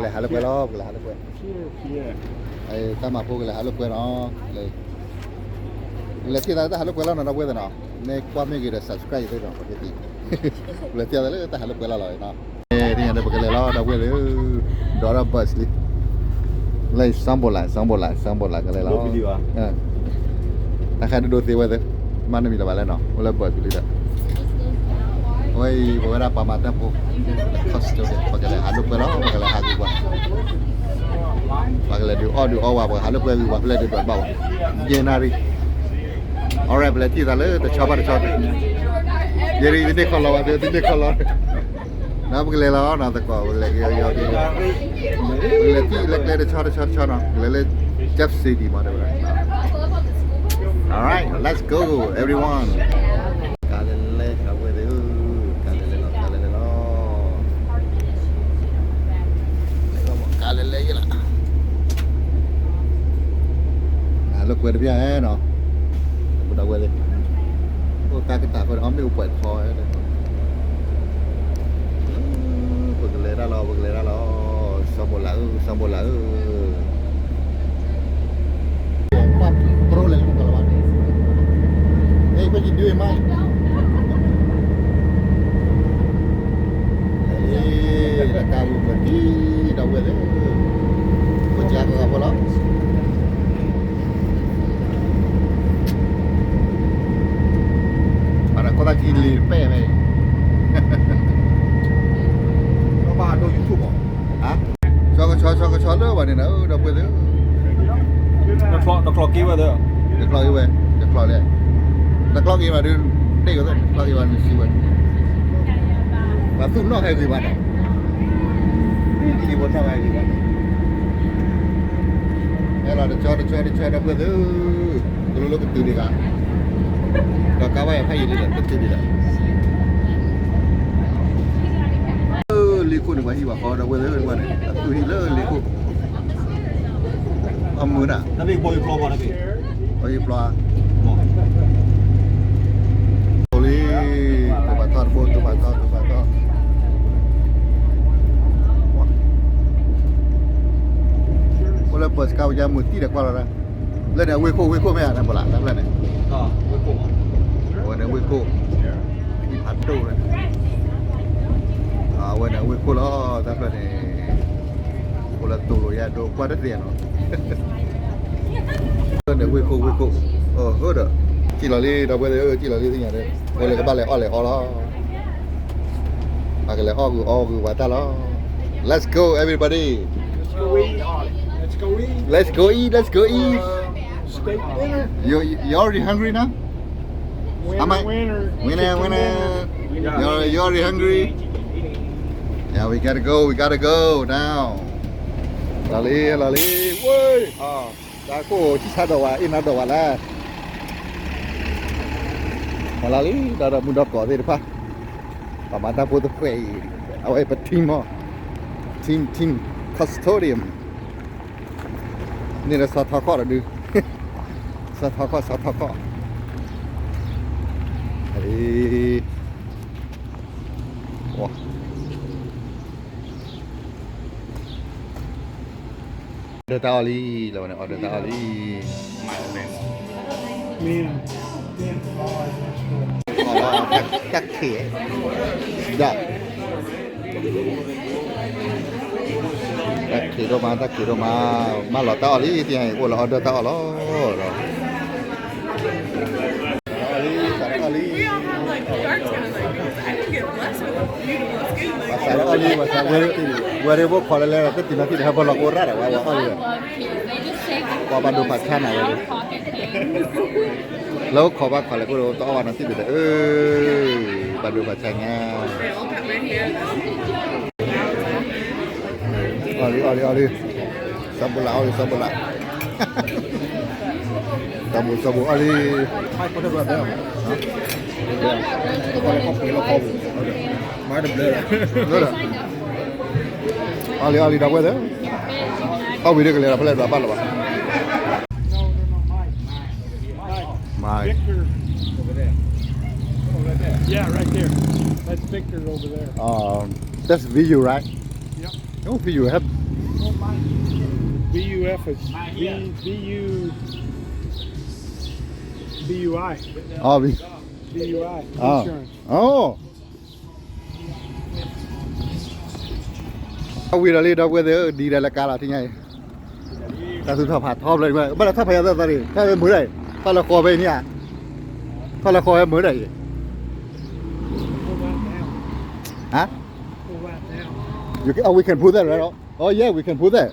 လဲၤဟးလိာ်ကွဲလီၤ, ပကလဲၤဟးလိာ်ကွဲ, တၢ်မၤဖိကလဲၤဟးလိာ်ကွဲနီၤ, လဲၤ, ပကလဲၤထံၣ်သးလၢတၢ်ဟးလိာ်ကွဲလီၤနီၤ ဒီပုၢ်ဝဲၢ်သ့ၣ်နီၤ, မ့ၢ်ကွၢ်မ့ၢ်ဂ့ၤဒီး subscribe သ့ၣ်နီၤ, ပကလဲၤထံၣ်သးလၢတၢ်ဟးလိာ်ကွဲလီၤလီၤနီၤ, သ့ၣ်ညါဒီးပကလဲၤလီၤ ဒီပုၢ်ဝဲၢ်သ့ၣ်ဧၢ, ဒီးဒီး bus လံ လၢ စၢဘိးလး စၢဘိးလး စၢဘိးလး ကလဲၤလီၤ, တၢ်ခါဒိၣ်ဒိၣ်သ့ဝဲသ့ၣ်, မၤနမံၤလၢၤဘၣ်လဲၣ်နီၤ, အိၣ်လၢ bus လံဒီး, အဝဲအံၤ ပဝဲဒၣ်ပှၤမၤတၢ်ဖိ, ပကလဲၤဟးလိာ်ကွဲလီၤ, ပကလဲၤဟးဂ့ၤပှၤ, ပကလဲၤဒုးအီၣ်ဒုးအီဝဲ, ပကဟးလိာ်ကွဲဂ့ၤပှၤ ဖဲလဲၣ်ဒုးဒွးဘၣ်ဝဲ, ယဲၢ်နၣ်ရံၣ်, alright ပလဲၤထံၣ်သးလၢတဆီဘၣ်တဆီ, ယဲၢ်နၣ်ရံၣ် တန့ၢ်ခီလီၤဘၣ်, တန့ၢ်ခီလီၤ, နီၤ ပကလဲၤလီၤနီၤ သကိး ပကလဲၤက့ၤယီၤက့ၤ, ပကလဲၤထံၣ်လၢကျဲတဆီတဆီတဆီနီၤ, ပကလဲၤလၢ Jeff City မး တဲဝဲဒၣ်, alright let's go everyone, ကါလဲၤလဲၤ ဒီပုၢ်ဝဲၢ်သ့ၣ်ဧၢ, ကါလဲၤလဲၤလီၤ ကါလဲၤလဲၤလီၤ, ကါလဲၤလဲၤယဲၢ်လီၤ, ဟးလိာ်ကွဲတဘျီနီၤ, ဒီပုၢ်ဝဲၢ်သ့ၣ်, အိၣ်ကါကတၢၢ်ဃီဒီး အီၣ်မ့ၣ်အူပှဲၤခီ, ပကလဲၤတၢ်လီၤ ပကလဲၤတၢ်လီၤ, စၢဘိးလးဧၢ စၢဘိးလးဧၢ, Hey, what you doing, Mike? လၢကါဝံၤပှဲၤထံ ဒီပုၢ်ဝဲၢ်သ့ၣ်, ပကကီၢ်ဖိလီၤ, ဘၣ်တၢ်ခိၣ်သၣ်ခံလံာ်တပဲာ်မ့ၢ်, ဘၣ်ဒိ YouTube ဘၣ်, ဟါ, ဆီကဆီ ဆီကဆီလၢဘၣ်န့ၣ်နီၤ ဒီပုၢ်ဝဲၢ်သ့ၣ်, တကျီက့ၤဝဲ, တကျီက့ၤဝဲ, တကျီလဲၣ်, တကျီက့ၤဘၣ်ဒုး, တကျီက့ၤဘၣ်န့ၣ်စံးဝဲ, ပှၤသူၣ်နီၣ်ဟဲဂ့ၤဘၣ်န့ၣ်, က့ၤပှၤနီၣ်ဟဲဂ့ၤဘၣ်န့ၣ်, ဟဲလီၤတဆီတဆီတဆီ ဒီပုၢ်ဝဲၢ်သ့ၣ်, ကလိလၢကတုၤဒံးဂၤ, ဒီးကါဘၣ်ယၤဖးယံာ်လံဒီး ကတုၤဒံးဒီး, လ့ခိၣ်န့ၣ် ပှၤဟံးဘၣ်ဃီ ဒီပုၢ်ဝဲၢ်သ့ၣ်န့ၣ်, အသူၣ်ဟံးလၢလ့ခိၣ်, အမုာ်ဒၣ်, ပှၤဟံးပျီ, လံ, တိၢ်ဘၣ်ထီၣ်တဘိ တိၢ်ဘၣ်ထီၣ် တိၢ်ဘၣ်ထီၣ်, အိၣ်လၢ bus ကါဝဲယါမုၢ်တံၢ်ဒီးကွၢ်လီၤဒၣ်, လၢန့ၣ် ဝ့ၢ်ခိၣ် ဝ့ၢ်ခိၣ်မ့ၢ်ဧါ နဘၣ်လၢ် တၢ်ဖျၢၣ်န့ၣ်, အဝဲန့ၣ်ဝ့ၢ်ခိၣ်, ဟံၣ်ဖးဒိၣ်န့ၣ်, အဝဲန့ၣ်ဝ့ၢ်ခိၣ်လီၤ တၢ်ဖျၢၣ်န့ၣ်, အိၣ်လၢတိၢ်လိာ်ယါဒိကွၢ်တသ့နီၤ, ဝ့ၢ်ခိၣ် ဝ့ၢ်ခိၣ်, ဒီး, စံၣ်လီၤလံ ဒီပုၢ်ဝဲၢ်သ့ၣ်ဧၢ စံၣ်လီၤလံသ့ၣ်ညါဒီး, အဝဲလၢကဘၣ်လဲၤအီၣ်လဲၤအီလီၤ, ပကလဲၤအီၣ်ဂုာ်အီဂုာ်ပှၤတၢ်လီၤ, let's go everybody, let's go eat, let's go eat, you, you already hungry now? Winner, winner, winner, winner, you already hungry? Yeah, we gotta go, we gotta go now, လီၤလံ လီၤလံ, ဝဲ, တၢ်ကိၢ်ဆံၣ်ဆါဒီးဝဲ အ့ၣ်နၤဒီးဝဲလဲၣ်, မၤလီၤလံ ဒီးဒီးမုၢ်ဒီကီးသ့ၣ်တဖၣ်, ပှၤမၤတၢ်ဖိတဖုအံၤ, အဝဲပ team မီၢ်, team team custodian, န့ၣ်လၢစီၤထီခီၣ်ဒီးဒုး, စီၤထီခီၣ် စီၤထီခီၣ်, အ့, ဝဲ order တၢ်အီၣ်လံ, လၢဝဲန့ၣ် order တၢ်အီၣ်လံ, တၢ်ခံး, ဒီး, တၢ်ခံးဒိၣ်မး တၢ်ခံးဒိၣ်မး, မၢလီၤတၢ်အီၣ်လံ သ့ၣ်ညါအံၤ အိၣ်လၢ order တၢ်အီၣ်လီၤ, တၢ်အီၣ်လံ, တၢ်အီၣ်လံ, ပှၤစးလၢအီၣ်လံ ပှၤစးဝဲ, ဝဲဒၣ်ဖိခိးလၢလဲၤဒီး တတုၤနီၤတံၢ်ဒီး ဟဲဘၣ်လီၤကိရၣ်ဒီး ဝဲဝဲအီၣ်လံ, ပှၤဘၣ်ဒိဖးဆါနၤဝဲ, လၢခိးဘၣ်ခိးလဲၤကိၣ်ဒီး တအီၣ်ဘၣ်နီၤတံၢ်ဒီး အၢ, ဘၣ်ဒိဖးဆါညါ, အီၣ်လံ အီၣ်လံ အီၣ်လံ, စီၤဘိးလး အီၣ်လံ စီၤဘိးလး, စီၤဘိး စီၤဘိး အီၣ်လံ, အီၣ်လံ အီၣ်လံ ဒီပုၢ်ဝဲၢ်သ့ၣ်, အီၣ်ဝံၤဒီးကလဲၤဒီးဖဲလဲၣ်ဒွးဘၣ်လီၤဘၣ်. Mike. Victor. Over there. Over there. Yeah, right there. That's Victor over there. Um, that's Viyu, right? Yep. No, Viyu have B U F is B, B U, B U I. Oh, B- B U I, oh. Insurance. Oh. အဝံၤဒီးလံ ဒီပုၢ်ဝဲၢ်သ့ၣ်ဧၢ, ဒ်လဲၣ်လၢကါလီၤ ထံၣ်ညါအံၤ, တၢ်သူၣ်ထီၣ်ဖးထီဖျၢၣ်ဒံးဝဲ, ဘၣ်လဲၤထီၣ်ဖးယၤသၢသးန့ၣ်, ထီၣ်ဝဲမုာ်ဒၣ်အံၤ, ထီၣ်လၢဃီဖဲန့ၣ်ဧါ, ထီၣ်လၢဃီဖဲမုာ်ဒၣ်အံၤ, ဟါ, you can, oh, we can put that, right? Oh yeah, we can put that.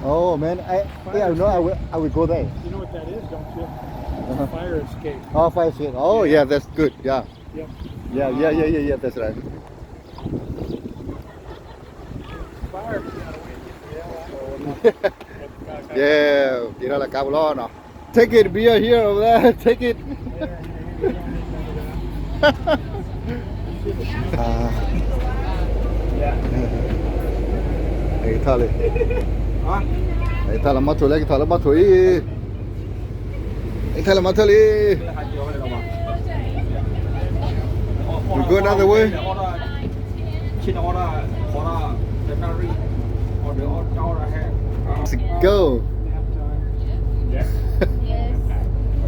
Oh man, I, yeah, I know, I will, I will go there. You know what that is, don't you? Fire escape. Oh, fire escape. Oh yeah, that's good. Yeah. Yeah, yeah, yeah, yeah, yeah, that's right. Yeah, က့ၤထီၣ်လၢကါပူၤလီၤနီၤ. Take it, beer here, over there, take it. ကထီၣ်လံ, ကထီၣ်လၢမီထိၣ်လံ, ကထီၣ်လၢမီထိၣ်အံၤ, ကထီၣ်လၢမီထိၣ်လံ. We go another way. Let's go.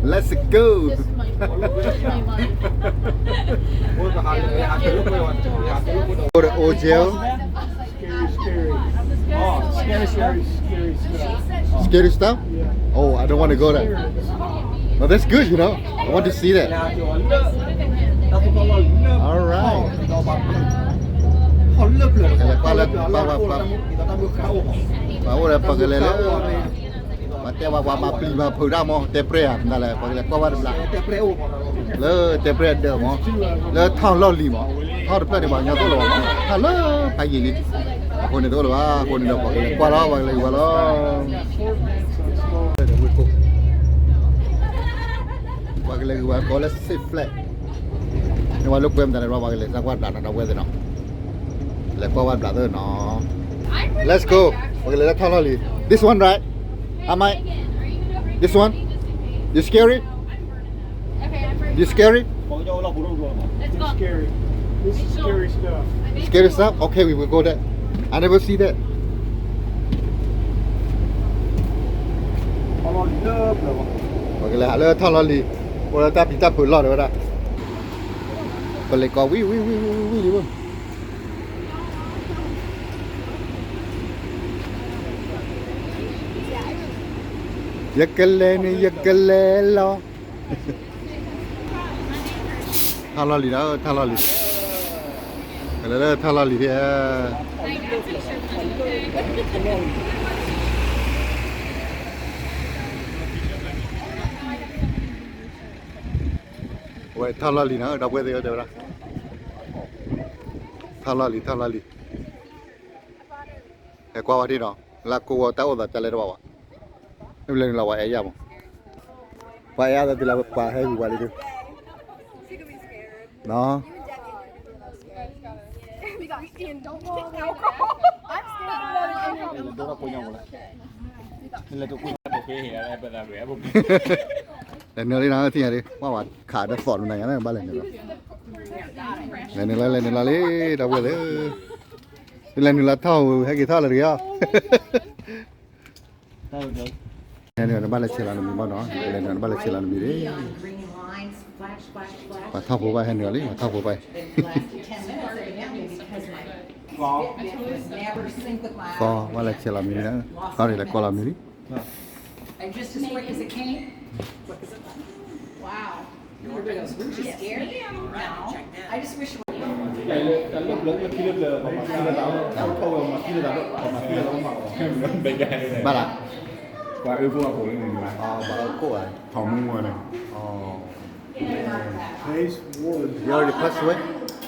Let's go. Go to old jail. Scary, scary. Oh, scary, scary, scary stuff. Scary stuff? Yeah. Oh, I don't want to go there. But that's good, you know. I want to see that. ပှၤအိၣ်ဒီးပှၤကလဲၤလၢ ပှၤအိၣ်ဒီးပှၤကလဲၤလၢ ပှၤတဲပှၤပှၤမၤပျံၤမၤဖုးတၢ်မး တဲပြဲအီၤ မတၤလဲၣ် ပှၤကလဲၤကွၢ်ဝဲတဘျီ လၢတဲပြဲအဒၢးမး လၢထီၣ်လီၢ်လံၤမး ထီၣ်တဖျၢၣ်န့ၣ် ပှၤကညီသိၣ်လိဘၣ်မး ထီၣ်လၢဖးယံာ်လံ အဃိန့ၣ်သိၣ်လိဘၣ် အဃိန့ၣ်ဒီးပှၤကလဲၤကွၢ်လီၤ ပှၤကလဲၤဂုာ်ဝဲလီၤ ပှၤကလဲၤဂုာ်ဝဲကိးလၢ Six Flags န့ၣ်ဝဲလၢကွဲမတၤလဲၣ် ပှၤကလဲၤသးကွၢ်ဘျးနီၤ ဒီပုၢ်ဝဲၢ်သ့ၣ်နီၤ လဲၤကွၢ်ဝဲဘျးသ့ၣ်နီၤ Let's go ပှၤကလဲၤလၢထီၣ်လီၢ်လံၤ This one, right? Am I? This one? You scary? You scary? Scary. This is scary stuff. Scary stuff? Okay, we will go there. I never see that. ပှၤကလဲၤဟးလၢထီၣ်လီၢ်လံၤ အိၣ်လၢတၢ်ပျံၤတၢ်ဖုးလီၢ်ဒီးဝဲဒၣ် ပလဲၤကိးဝံၤဝံၤဝံၤဝံၤဝံၤလံ ယကလဲၤန့ၣ် ယကလဲၤလီၤ ထီၣ်လီၢ်လံၤဒီး ထီၣ်လီၢ်လံၤ ကလဲၤလၢထီၣ်လီၢ်လံၤဖဲ ဝဲထီၣ်လီၢ်လံၤနီၤ ဒီပုၢ်ဝဲၢ်သ့ၣ်ဧၢ တဲဝဲဒၣ် ထီၣ်လီၢ်လံၤ ထီၣ်လီၢ်လံၤ ဟဲကွၢ်ဝဲဒၣ်နီၤ လၢကိးဝဲတၢ်အိၣ်သးတၢ်လဲၤတဘၣ်ဘၣ် မ့ၢ်လဲၤနုာ်လီၤ ပှၤအဲၣ်ယၤမး ပှၤအဲၣ်ယၤသးတုၤလၢပှၤဟဲဂုာ်ပှၤလံ နီၤ လဲၤနုာ်လံနီၤ ထံၣ်ညါဒ် ပှၤဝဲခးဒီးသီၣ်နၤညါ ဘၣ်လဲၤနုာ်လီၤ လဲၤနုာ်လီၤ လဲၤနုာ်လီၤလံ ဒီပုၢ်ဝဲၢ်သ့ၣ်ဧၢ လဲၤနုာ်လီၤထီၣ်ဧိၤ ဟဲက့ၤထီၣ်လၢတဂ့ၤအီၤ နဘၣ်လဲၤဆဲးလီၤနမံၤဘၣ်နီၤ လဲၤနုာ်နဘၣ်လဲၤဆဲးလီၤနမံၤလံ ပှၤထီၣ်ဖိဘၣ်ဟဲနုာ်လီၤလံ ပှၤထီၣ်ဖိဘၣ် သီ ဘၣ်လဲၤဆဲးလီၤမံၤလံ သီန့ၣ်လဲၤကိးလီၤမံၤလံ ဘၣ်လၢ ပှၤအၢခိၣ်ဧါ ထီၣ်မူဝဲန့ၣ် Ace Ward. You already passed away?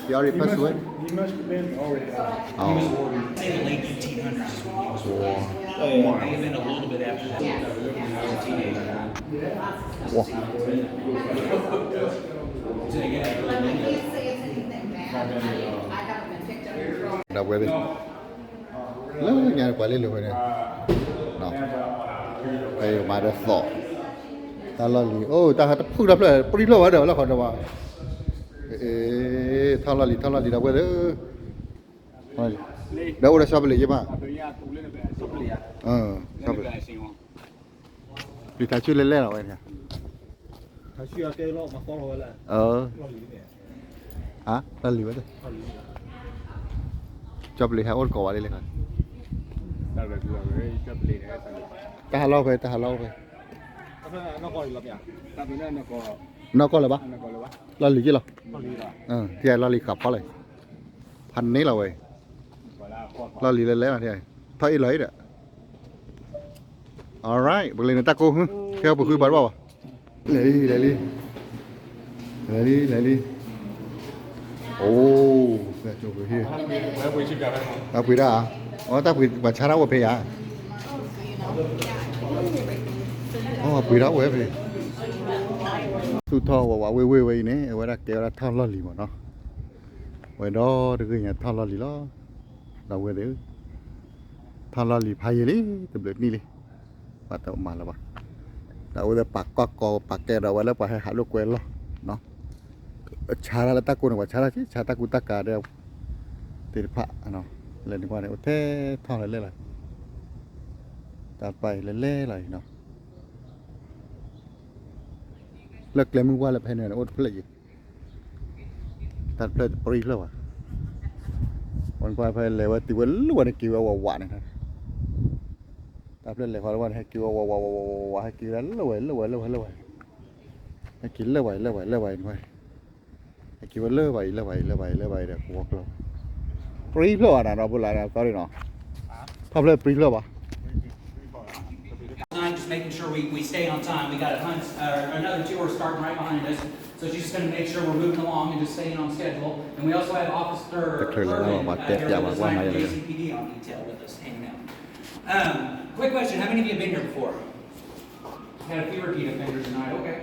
You already passed away? He must have been already out. Oh. Say the late eighteen hundreds is when he was born. It may have been a little bit after that. Wow. That weather. လၢညါပှၤလၢလၢာ်ဝဲန့ၣ် ဖဲမၤဒီးသီၣ် တၢ်လီၢ်လံၤ အိၣ်တၢ်ဟးတဖုတၢ်ဖျၢၣ် ပရံၣ်ဖျၢၣ်ဝဲဒီးလၢခီဒီးဝဲ ထီၣ်လီၢ်လံၤ ထီၣ်လီၢ်လံၤ ဒီပုၢ်ဝဲၢ်သ့ၣ်ဧၢ ဒီးအိၣ်ဒီးဆီဖဲလဲၣ်ယဘၣ် ပျံၤထါဆူလဲၣ်လဲၣ်လီၤဝဲ, လီၢ်လံၤဝဲ, ကၠီပလ့းဟဲအိၣ်တကိးဝဲဒ်လဲၣ်, တၢ်ဟးလီၢ်ဖဲ တၢ်ဟးလီၢ်ဖဲ, နီၢ်ကီၢ်လၢၤဘၣ်, လီၢ်လံၤက့ၢ်လီၤ, ထံလီၢ်လံၤဃးဖီလီၤ, ဖးန့ၢ်လီၤဝဲ, လီၢ်လံၤလဲၣ်လဲၣ်လီၤ, ထီၣ်အ့ၣ်လီၤအံၤဒီး All right, ပကလဲၤနတၢ်ကိၢ်ဟု, ခဲအံၤပဃုဘၣ်တဘၣ်ဘၣ်, လဲၤလံ လဲၤလံ, လဲၤလံ လဲၤလံ, အိၣ်, ပှ့ၤဒၣ်, အတၢ်ပှ့ၤပှၤဆါတၢ်အိၣ်ဖဲယၤ, အပှ့ၤဒၣ်အိၣ်ဝဲဖဲ, သူၣ်ထီၣ်ဝးဝးဝ့ၢ်ဝ့ၢ်ဝဲအံၤန့ၣ် အဝဲဒၣ်ကဲဝဲဒၣ်ထီၣ်လီၢ်လံၤမးနီၤ, ဝဲဒီတဂ့ၢ်ညါထီၣ်လီၢ်လံၤလီၤ, ဒီးဝဲသ့ၣ် ထီၣ်လီၢ်လံၤဖးယံာ်လံ, တဘျုးနံၣ်လံ, ပှၤတမၤလၢၤဘၣ်, ဒီးအဝဲသ့ၣ်ပာ်ကီၢ်ကီပာ်ကဲဒီးဝဲလၢပှၤဟဲဟးလိာ်ကွဲလီၢ်, ဆါတၢ်လၢတၢ်ကိၢ်န့ၣ် ပှၤဆါတၢ်က့ ဆါတၢ်ကူတၢ်ကၤဒီး သ့ၣ်တဖၣ်, လဲၤန့ၣ်ကွၢ်န့ၣ် အိၣ်ထဲထီၣ်လဲၣ်လဲၣ်လီၤ, တၢ်တဖၣ်အံၤလဲၣ်လဲၣ်လီၤအံၤနီၤ, လၢကျဲမုၢ်ဝါလၢဖဲန့ၣ်န့ၣ် အိၣ်တဖျၢၣ်ယံၤ, တၢ်တဖျၢၣ်တပြံဖျၢၣ်ဘၣ်, ဝဲကွၢ်ဖဲလဲၤဝဲတုၤဝဲလၢဝဲန့ၣ်က့ၤဝဲဝးဝးန့ၣ်, တၢ်ဖျၢၣ်လဲၤဃီလၢဝဲန့ၣ် ဟဲက့ၤဝဲဝးဝးဝးဝးဝး ဟဲက့ၤဝဲလၢဝဲလၢဝဲလၢဝဲလၢဝဲ, ဟဲက့ၤလၢဝဲလၢဝဲလၢဝဲန့ၣ်, ဟဲက့ၤဝဲလၢဝဲအံၤလၢဝဲအံၤလၢဝဲအံၤဒီးကဝီၤကျိၤ, ပြံဖျၢၣ်ဘၣ်နၤဒီပုၢ်လၢ်န့ၣ် sorry နီၤ, ထီၣ်ဖျၢၣ်ပြံဖျၢၣ်ဘၣ် Time, just making sure we, we stay on time. We got a hunt, uh, another tour starting right behind us. So she's just going to make sure we're moving along and just staying on schedule. And we also have Officer Irvin, uh, Daryl Design from J C P D on detail with us hanging out. Um, quick question, how many of you have been here before? Had a few repeat offenders tonight, okay.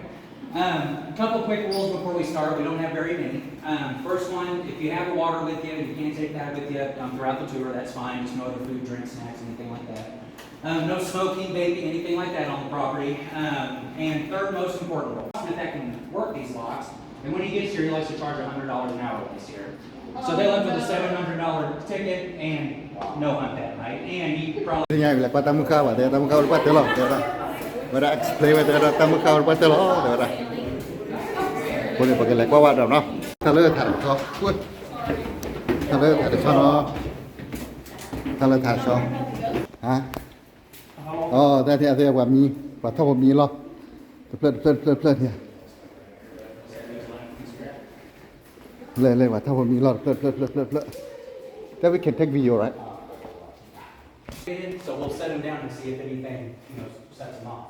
Um, a couple quick rules before we start. We don't have very many. Um, first one, if you have a water with you, you can't take that with you um, throughout the tour. That's fine. Just no other food, drinks, snacks, anything like that. Um, no smoking, vaping, anything like that on the property. Um, and third most important rule, if that can work these locks, and when he gets here, he likes to charge a hundred dollars an hour when he's here. So they left with a seven hundred dollar ticket and no hunt that night. And he probably သ့ၣ်ညါလဲၤကွၢ်တၢ်မုၢ်ဃၢ်ဘၣ် တဲတၢ်မုၢ်ဃၢ်အိၣ်တပှၢ်တၢၢ်လီၤ တဲဝဲဒၣ်, ဝဲဒၣ် explain ဝဲတဲဝဲဒၣ်တၢ်မုၢ်ဃၢ်အိၣ်တပှၢ်တၢၢ်လီၤ တဲဝဲဒၣ်, အဃိန့ၣ် ပကလဲၤကွၢ်ဝဲဒီးနီၤ, တၢ်လၢထးတဆီ, တၢ်လၢထးတဆီနီၤ, တၢ်လၢထးတဆီ, ဟါ, အတၢ်ထံၣ်အသ့ၣ်ပှၤမံ, ပှၤထီၣ်ဖိမံလီၤ, တဖျၢၣ်တဖျၢၣ်တဖျၢၣ်တဖျၢၣ်န့ၣ် လဲၤလဲၤ ပှၤထီၣ်ဖိမံလီၤ တဖျၢၣ်တဖျၢၣ်တဖျၢၣ်တဖျၢၣ်, တၢ် we can take video right? So we'll set him down and see if anything, you know, sets him off.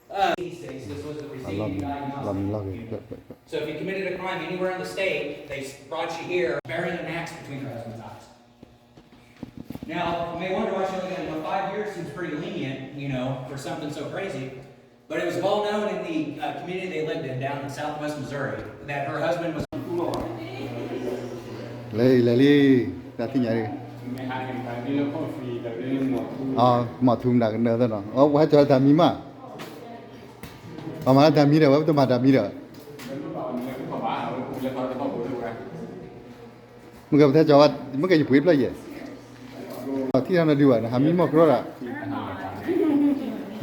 Uh, these days, this was the receiving diagnostic unit. So if you committed a crime anywhere in the state, they brought you here, burying an axe between her husband's eyes. Now, you may wonder why she only got, you know, five years seems pretty lenient, you know, for something so crazy. But it was well known in the uh, community they lived in down in southwest Missouri that her husband was လဲၤလံ လဲၤလံ, တၢ်သ့ၣ်ညါလံ, မၤထူမတၤကနၢၤသနီၤ, အဝဲကၠီၤတၢ်မံမး, ပမၤတၢ်မံဒီး ဝဲပတမၤတၢ်မံဒီး မ့ၢ်ကပတဲကၠီၤဝဲ, မ့ၢ်ကယပှ့ၤဖျၢၣ်ယဲၢ်, ထံၣ်ထီၣ်နဒုးဘၣ် နဟးမံမီၢ်ကရီဒၣ်,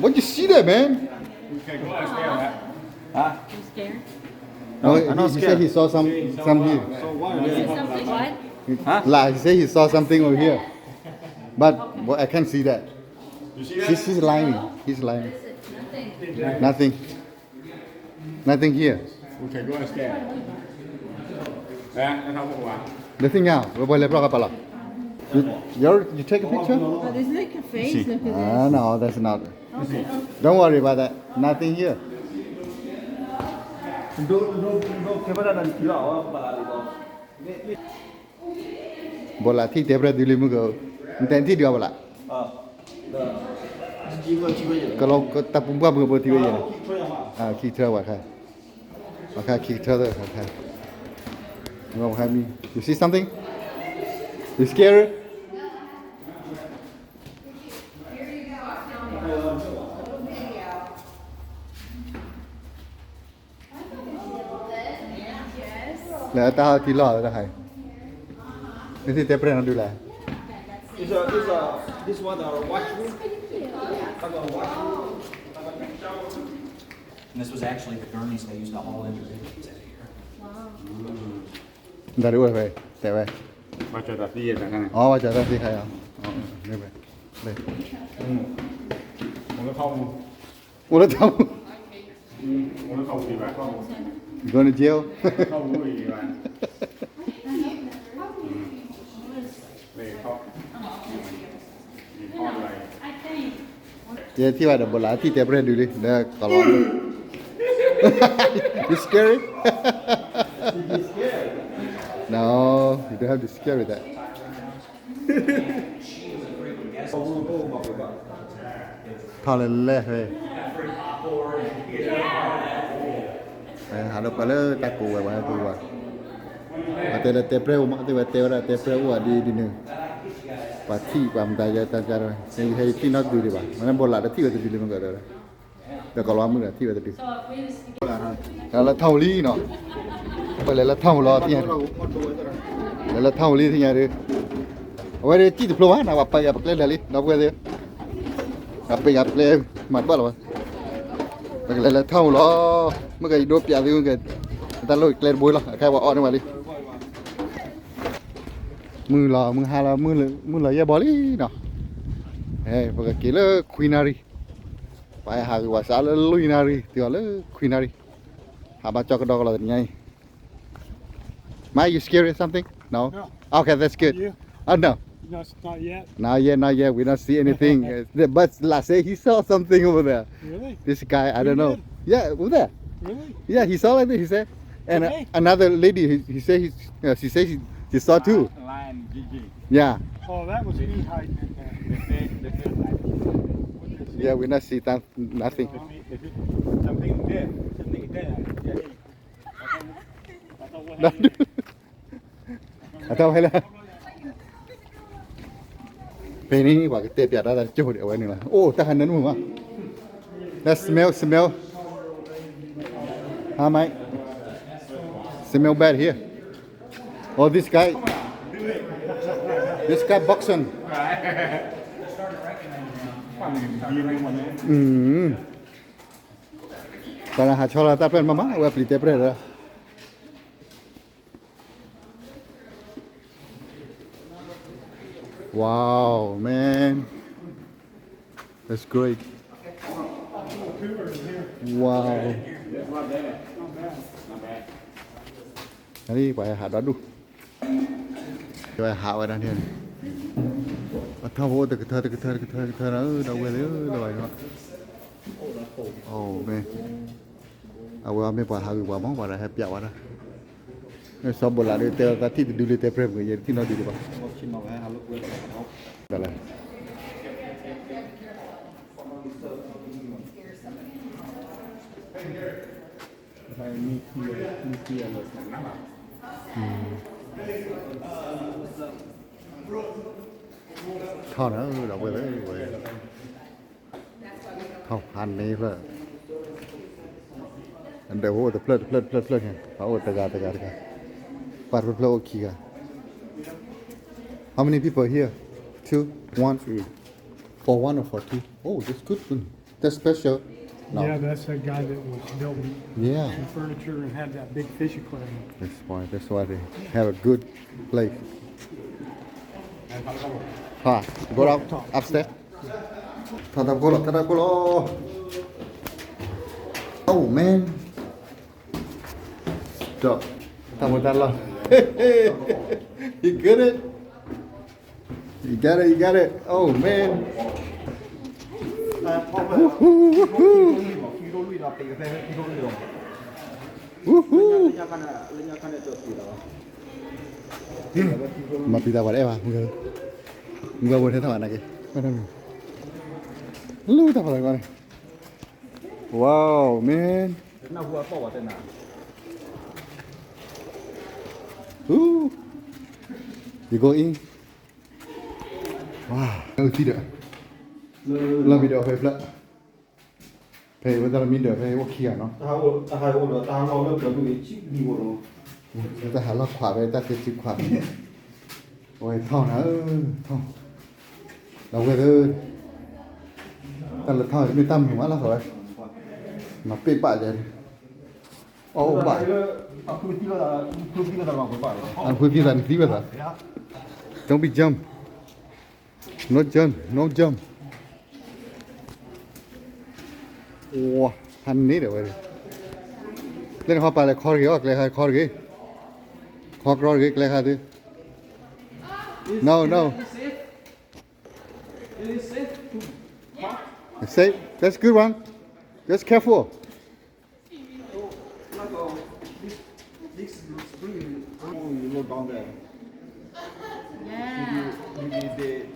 What you see there, man? Huh? You scared? No, he, he said he saw some, some here. So why are they Something what? Huh? Like, he said he saw something over here. But, but I can't see that. You see that? She's, she's lying. He's lying. Nothing. Nothing. Nothing here. Okay, go upstairs. The thing now, we will block up a lot. You, you're, you take a picture? Oh, this is like a face. Look at this. Ah, no, that's not. Okay. Don't worry about that. Nothing here. ဘိလၣ်ထံၣ်တဲပြၢ်ဒုးလံမုၢ်က, နတဲထံၣ်ဒုးအီၤဘိလၣ်, ကလီတၢ်ပူၤဘၣ်မုၢ်ကဘိထံၣ်ဝဲယဲၢ်န့ၣ်, ခံထၢဝဲခါ, ဝဲခါခံထၢဝဲခါ, ဝဲခါမံ, You see something? You scared? Lei, tao ti lo, tao hai. Ni ti te pre no du la. Is, uh, is, uh, this one our washroom? Like a washroom? Like a big shower room? And this was actually the gurneys they used to haul in the big ones out of here. Wow. တၢ်ဒ်အိၣ်ဝဲ တဲဝဲ ဘၣ်ကၠီတၢ်သံယဲၢ်တၢ်ခါန့ၣ် အီ ဘၣ်ကၠီတၢ်သံခါယၤ မ့ၢ်ဝဲ အိၣ်လၢထီၣ်ပူၤ အိၣ်လၢထီၣ်ပူၤ အိၣ်လၢထီၣ်ပူၤဒံးဘၣ် ထီၣ်ပူၤ going to jail ထီၣ်ပူၤအိၣ်ဒံးဘၣ် ယထံၣ်ဘၣ်ဒီးဘိးလးထံၣ်တဲပြဲၢ်ဒုးလံ ဒီးကလီ You scary? No, you don't have to scare with that. ထီၣ်လဲၤလဲၤဖဲ ဟးလၢပှၤလၢတၢ်ကိးဝဲပှၤဟဲပူၤဘၣ် အတဲလၢတဲပြဲၢ်အိၣ်မး အတဲဝဲတဲဝဲဒၣ်တဲပြဲၢ်အိၣ်အဒ်ဒ်န့ၣ် ပှၤထံၣ်ပှၤမတၤယဲတၢ်ကါဒီး ဟဲယထံၣ်နီတဒုဒံးဘၣ် မ့ၢ်ဘိးလးတထံၣ်ဝဲတဒုလံမ့ၢ်ကဒီး ဒီးကလီမုၢ်ဒီးထံၣ်ဝဲတဒု လၢထီၣ်ပူၤလံနီၤ ပလဲၤလၢထီၣ်ပူၤလီၤသ့ၣ်ညါ လဲၤလၢထီၣ်ပူၤလံသ့ၣ်ညါဒီး အဝဲဒၣ်စံၣ်တဖျိဘၣ်နီၤ ပှၤပာ်ယၤပကျဲဒၢးလံ ဒီပုၢ်ဝဲၢ်သ့ၣ် ပာ်ယၤပကျဲ မၤတဘၣ်လီၤဘၣ် ပကလဲၤလၢထီၣ်ပူၤလီၤ မ့ၢ်ကယဒိပျးသု တၢ်လိၣ်ကျဲတဘိလီၤ အခါပှၤအီၣ်န့ၢ်ဝဲလံ မုၢ်လီၤ မုၢ်ဟါလီၤ မုၢ်လီၤယဲၢ်ဘီလံနီၤ ပကက့ၤလၢခွံနၣ်ရံၣ် ပှၤဟးဂီၤပှၤစးလၢလွံၢ်နၣ်ရံၣ် တုၤအီၤလၢခွံနၣ်ရံၣ် ဟးဘၣ်ကၠီကဒီကလီၤတနံၤညါအံၤ Mike, you scared of something? No? No. Okay, that's good. You? Oh, no. No, it's not yet. Not yet, not yet. We don't see anything. Uh, the, but Last said he saw something over there. Really? This guy, I don't know. Really? Yeah, over there. Really? Yeah, he saw like this. He said, and uh, okay. Another lady, he, he said he, uh, she said she, she saw too. Lion, Gigi. Yeah. Oh, that was me hiding in there. They said, they said, like, yeah, we not see that, nothing. They said, something there. Something there. Yeah. အတၢ်ဝဲလၢ ဖဲန့ၣ် ပှၤကတဲပျးတၢ်တကၠိၢ်ဒီးအဝဲန့ၣ်လီၤ အိၣ်တၢ်ဟးနၢနုာ်မး That smell, smell. Huh, mate? Smell bad here. Oh, this guy. This guy boxing. Mm. ပှၤလၢဟးဆီလီၤတၢ်ဖျၢၣ်မးမး အဝဲပျံၤတဲပြဲၢ်ဒီး Wow, man. That's great. Wow. အံၤ ပှၤဟးဒီဒူၣ် ကဟးဝဲဒၣ်န့ၣ် အထီၣ်ဖိအိၣ်တကထၢ တကထၢ တကထၢ တကထၢ ဒီးဝဲလၢ ဒီးဝဲ အိၣ်မ့ၢ် အဝဲမ့ၢ်ပှၤဟးဂီၤပှၤမ့ၢ်ပှၤဒီးဟဲပျးဝဲဒၣ် စီၤဘိးလးဒီးတဲတၢ်ထံၣ်တဒုလၢတဲပြဲၢ်ပူၤ ယဲတထံၣ်နီတဒုဘၣ် တၢ်လၢ ထီၣ်နၤဒီးဝဲ ထီၣ်ဖးန့ၣ်ဖျၢၣ် အဒဲးအိၣ်တဖျၢၣ်တဖျၢၣ်တဖျၢၣ်တဖျၢၣ်န့ၣ် ပှၤအိၣ်တဂၤတဂၤတဂၤ ပှၤတဖျၢၣ်အိၣ်ခံဂၤ How many people here? Two? One? For one or for two? Oh, that's good. That's special. No. Yeah, that's that guy that was building Yeah. the furniture and had that big fish aquarium. That's why. That's why they have a good place. Huh. Go up upstairs. ထီၣ်တၢ်ဖိလီၤ ထီၣ်တၢ်ဖိလီၤ Oh man. Stop. တၢ်ဖိတၢ်လီၢ် You get it? You got it, you got it. Oh man. Woohoo, woohoo. Woohoo. မၤပျံၤတၢ်ဝဲဒၣ်ဘၣ် မုၢ်ဂၤဝဲထဲထီၣ်ဘၣ်နာ်က့ လူတၢ်ဖးလၢကီန့ၣ် Wow, man. Ooh. You go in. Wow. သံဒီး လီၢ်မံဒီးဖဲဖျၢၣ် ဖဲဝဲတၢ်လီၢ်မံဒီးဖဲအိၣ်ခံဂၤနီၤ တၢ်ဟးအိၣ်ဒီးတၢ်ဟးလီၢ်လၢပျၢၤမုၢ်ဂ့ၤဆံးနံၤအိၣ်နီၤ တၢ်ဟးလီၢ်ခွးဖဲတၢ်သ့စုခွး အဝဲထီၣ်နၤဧၢ ထီၣ် ဒီပုၢ်ဝဲၢ်သ့ၣ်, တၢ်လၢထီၣ်မ့ၢ်တၢ်မုာ်မးလီၤသးဝဲ, မၤပ့ၢ်ပာ်ယဲ, အီၣ်အိၣ်ဘၣ်, I put this on the thing with her. Don't be jump. No jump, no jump. ဝါ, ဖးန့ၣ်ဒီးဝဲ, ကျဲန့ၣ်ခီပာ်လဲၤခီတဂ့ၤအီၤ, ကျဲခါခီတဂ့ၤ, ခီကြီတဂ့ၤ ကျဲခါသု, no, no. Is it safe to park? It's safe. That's good one. Just careful. So, like, uh, this, this spring, oh, you know, down there. Yeah. Maybe, maybe they,